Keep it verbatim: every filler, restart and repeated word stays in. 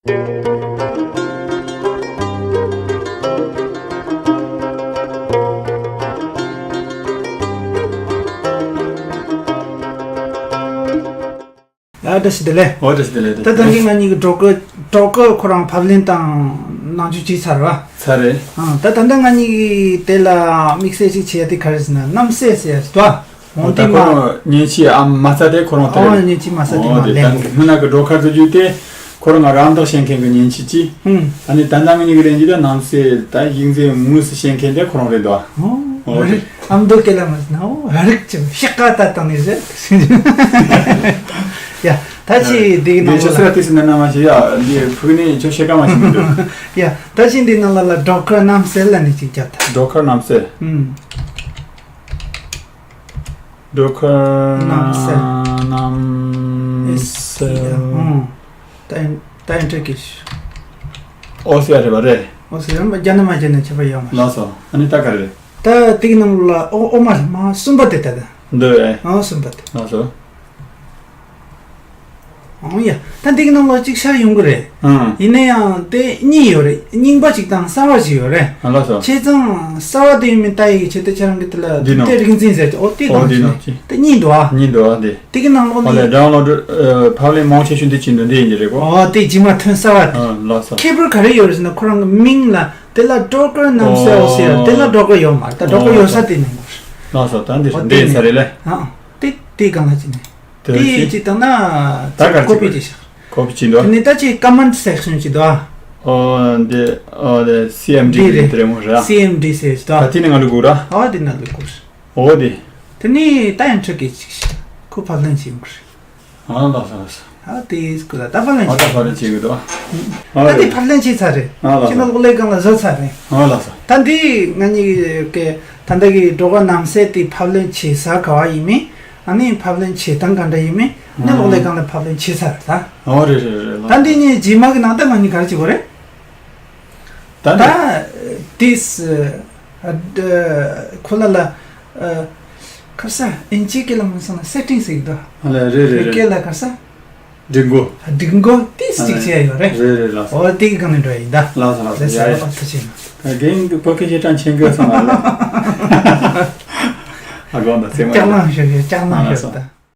ཡ། བཀྲ་ཤིས་བདེ་ལེགས། འོ། བཀྲ་ཤིས་བདེ་ལེགས། ད་ད་གིན་ང་གཉིས་ཀྱི་སྒྲོག་གི་སྒྲོག་གི་ཁོ་རང་ཕབ་ལེན་དང་ནང་ཆོས་བྱས་ཚར་བ། ཚར་རེད། ཨང་། ད་ད་ལྟ་ང་གཉིས་ཀྱིས་དེ་ལ་དམིགས་བསལ་ཅིག་བྱེད་ཡ་དེ་ག་རེ་ཟེར་ན། རྣམ་གསལ་ཟེར་ཡ་ཅིག་འདུག་ཨ། འོ། འོང་དེ་ད་ཁོ་མ། རང་མཉེན་ཆས་ཨ་མ་རྩ་དེ་ཁོ་རང་དེ་ཨོ། རེད། མཉེན་ཆས་མ་རྩ་དེ་འོ། མ་དེ་ལེན་ད་དགོས། སྔོན་ན་གི་སྒྲོག་ཁ་བཟོ་རྒྱུ་དེ་ཁོ་རང་ང་རང་དག་བཤད་མཁན་གྱི་མཉེན་ཆས་ཅིག་ཨང་། ཨ་ནི་ད་ལྟ་ང་གཉིས་ཀྱི་ལེན་རྒྱུ་དེ་རྣམ་གསལ་ད་ཡིག་འཛིན་དངོས་སུ་བཤད་མཁན་དེ་ཁོ་རང་རེད་འདུག་ཨ། ཨོ། འོ་རེད། དེ། ཨ་མདོ་སྐད་ལ་མ་ཟེར་ན། ཨོ། རིག་ཅིག་ཤག་ག་ད་བཏང་ནས་ཟེར། ཡ། ད་ཅི་འདི་ནང་ལ། ཆོས་སུ་ར་ཏི་སི་ན་ན་མ་ཤི་ཡ། འདི་ཕུག་ནི་ཆོས་ཤེས་ཀ་མ་ཤི་མི་འདུག་ཡ། ད་ཅི་འདི་ནང་ལ་ལ་སྒྲོག་ཁ་རྣམ་གསལ་ལ་ནི་ཅིག་རྒྱབ་ད། སྒྲོག་ཁ་རྣམ་གསལ། ཨུམ། སྒྲོག་ཁ་རྣམ་གསལ། རྣམ་གསལ། ཨུམ། ད་ཨིན་ད་ཨིན་ཊར་གྱིས། ཨོ་སི་ཡ་རེད་པ། རེད། ཨོ་སི་ཡ་རྒྱ་ནི་མ་རྒྱ་ནི་ཁྱད་པར་ཡོད་མ་རེད། ལགས་སོ། ཨ་ནི་ད་ག་རེ་རེད། ད་དེ་གི་ནང་ལ་ཨོ་ཨོ་མ་རེད། མ་གསུམ་པ་དེ་ད་ད། འདི་ཨེ། ཨོ་གསུམ་པ་དེ། ལགས་སོ། ཨོ་ཡ། ད་དེ་གི་ནང་ལ་གཅིག་ཤར་ཡོང་གི་རེད། ཨང་། ཡིན་ན་ཡང་དེ་གཉིས་ཡོད་རེད། རྙིང་པ་གཅིག་དང་གསར་པ་གཅིག་ཡོད་རེད། ཨ། ལགས་སོ། བྱས་ཙང་གསར་པ་དེ་ཡིན་མིན་ལྟ་ཡི་གི་ཆེད་དུ་ཁྱེད་རང་གི་དེ་ལ་འདི་ནང་དེ་རིག་འཛིན་ཟེར་གྱི། ཨོ་དེ་ཨོ་དང་འདི་ནང་ཅི། དེ་གཉིས་འདུག་ཨ། གཉིས་འདུག་ཨ། དེ། དེ་གི་ནང་ལོགས་ཨོ་ལེ། ནས། ཌའུན་ལོཌ་ཨ། ཕབ་ལེན་མང་ཆེ་ཤོས་འདི་ཅི་འདུག་འདི་ཡིན་གྱི་རེད་གོ། ཨོ་དེ་རྗེས་མ་ཐོན་གསར་པ་དེ། ཨ། ལགས་སོ། ཁྱད་པར་ག་རེ་ཡོད་རེད་ཟེར་ན། ཁོ་རང་གི་མིང་ལ་དེ་ལ་སྒྲོག་ཁ་རྣམ་གསལ་ཨོ་ཟེར། དེ་ལ་སྒྲོག་ཁ་ཡོད་མ་རེད། ད་སྒྲོག་ཁ་ཡོད་ས་དེ་ནས་ཡོང་གི་རེད། ལགས་སོ། ད་འདི་ཨོ་འདི་དེ་ཡིན་ས་ནས་རེད་ལེ། ཨ་ཨ། དེ་དེ་གང་ལ་ཅི་ནས། དེ་དེ་ཅི། ཅི་བཏང་ན་ད་གར་ཅི་ཀོ་པི་ཅི་བྱ། ཀོ་པི་ཅི་འདུག་དེ་ནས་ད་ཅི་ཀ་མེན་ཊི་སེག་ཤན་ཅི་འདུག་ཨ། ཨོ་འདི། ཨོ་དེ་སི་ཨེམ་ཌི་འདི་རེད། དེ་རེད་མོ་རེད། སི་ཨེམ་ཌི་སེག་ཤན་འདུག་ཨ། ད་དེ་ནི་ང་ལ་དགོས་ར། ཨོ་དེ་ན་ལ་དགོས། ཨོ་དེ། དེ་ནས་ད་ཡང་ཁྲིད་གི་ཅིག་ཁོ་ཕབ་ལེན་བྱེད་ཡོང་གི་རེད། ཨ། ལགས་སོ། ལགས་སོ། ཨ་དེ་སྐུ་ལ་ད་ཕབ་ལེན་ཨ། ད་བྱེད་ཕབ་ལེན་བྱེད་དགོས་འདུག་ཨ། ཨ་ད་དེ་རེད། ཕབ་ལེན་བྱས་ཚར་རེད། ཨ། ལགས་སོ། ཁྱེད་རང་གློག་ཀླད་སྒང་ལ་བཟོས་ཚར་རེད། ཨ། ལགས་སོ། ད་འདི་ང་གཉིས་ཀྱི་ད་ལྟ་གི་སྒྲོག་ཁ་རྣམ་གསལ་དེ་ཕབ་ལེན་བྱེད་ས་ག་བ་ཡིན་མིན། ཨ་ནི་ཕབ་ལེན་བྱེད་སྟངས་ག་འདྲ་ཡིན་མིན་ནི་ཨ། གློག་ཀླད་སྒང་ལ་ཕབ་ལེན་བྱས་ཚར་རེད་ད། ཨོ་རེད་རེད་རེད། ལགས། ད་འདི་གཉིས་རྗེས་མ་གི་ནང་ད་ང་གཉིས་ག་རེ་བྱེད་དགོས་རེད། ད་ད་འདི། དེས་ཨ་ཁོ་ལ་ལ་ཨ་ཁར་ས་ཨིན་ཇི་སྐད་ལ་མ་སོང་ན་སེ་ཊིང་ཟེར་གི་འདུག་ཨ་ལས། རེད་རེད་རེད། སྐད་ལ་ཁར་ས་སྒྲིག་འགོ། སྒྲིག་འགོ་དེ་ཅིག་བྱས་ཡོད་རེད། རེད་རེད། ལགས་སོ། འོ་དེ་གི་སྒང་ནས་འགྲོ་ཡིན་ད། ལགས་སོ་ལགས་སོ། ལགས་སོ། ཡ་ཡ། ཨ་ཐུགས་རྗེ་ཆེ། ད་རྒན་གྱི་བོད་སྐད་ཆེ་གྲངས་ཆེན་གི་སོང་བ་རེད། ཨ་དགོངས་དག་ཚེ་མ་ལྕགས་ལམ་ཞོག་ཞོག་ལྕགས་ལམ་ཨ་ཞོག་སོ། ད།